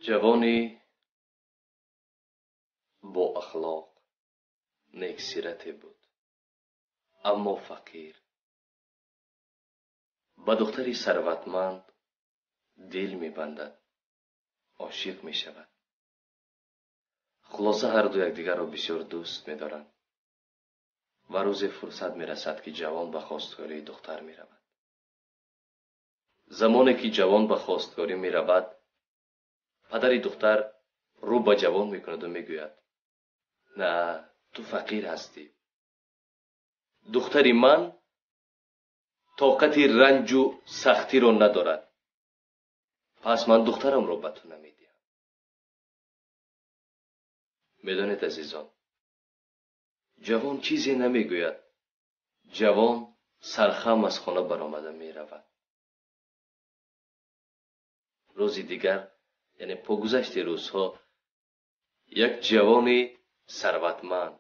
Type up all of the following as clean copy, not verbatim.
Ҷавони бо ахлоқ, нексирате буд, аммо фақир. Ба духтари сарватманд дил мебандад, ошиқ мешавад. Хулоса, ҳарду якдигарро бисёр дӯст медоранд ва рӯзе фурсат мерасад, ки ҷавон ба хостгории духтар меравад. Замоне ки ҷавон ба хостгорӣ меравад, падари духтар рӯ ба ҷавон мекунаду мегӯяд: «На, ту фақир ҳастӣ. Духтари ман тоқати ранҷу сахтиро надорад. Пас ман духтарамро ба ту намедиҳам». Медонед, азизон, ҷавон чизе намегӯяд. Ҷавон сархам аз хона баромада меравад. Рӯзи дигар, яъне по гузашти рӯзҳо, як ҷавони сарватманд,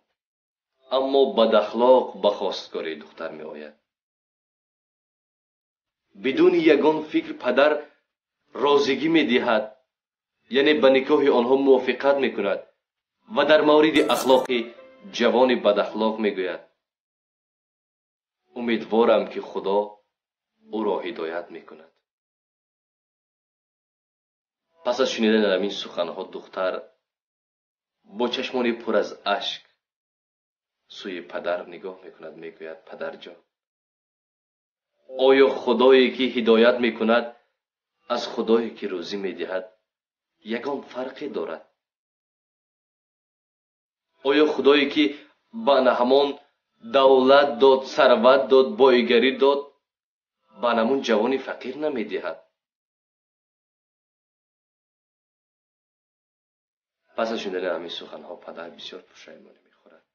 аммо бадахлоқ ба хостгории духтар меояд. Бидуни ягон фикр падар розигӣ медиҳад, яъне ба никоҳи онҳо мувофиқат мекунад ва дар мавриди ахлоқи ҷавони бадахлоқ мегӯяд: «Умедворам, ки Худо ӯро ҳидоят мекунад». Пас аз шунидани ҳамин суханҳо духтар бо чашмони пур аз ашк сӯи падар нигоҳ мекунад, мегӯяд: «Падарҷон, оё Худое ки ҳидоят мекунад аз Худое ки рӯзӣ медиҳад ягон фарқе дорад? Оё Худое ки ба ҳамон давлат дод, сарват дод, боигарӣ дод, ба ҳамон ҷавони фақир намедиҳад?» Пас аз шунидани ҳамин суханҳо падар бисёр пушаймонӣ мехӯрад.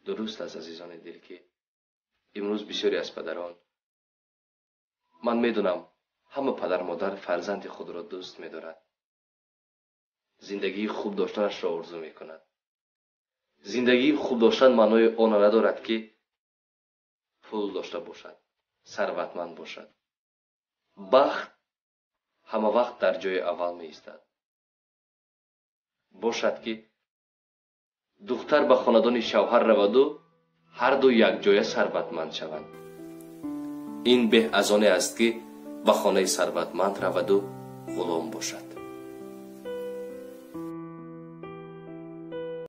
Дуруст аст, азизони дил, ки имрӯз бисёре аз падарон, ман медонам, ҳама падар модар фарзанди худро дӯст медорад, зиндагии хуб доштанашро орзу мекунад. Зиндагии хуб доштан маънои онро надорад, ки пул дошта бошад, сарватманд бошад. Бахт ҳама вақт дар ҷои аввал меистад. Бошад, ки духтар ба хонадони шавҳар раваду ҳарду якҷоя сарватманд шаванд. Ин беҳ аз оне аст, ки ба хонаи сарватманд раваду ғулом бошад.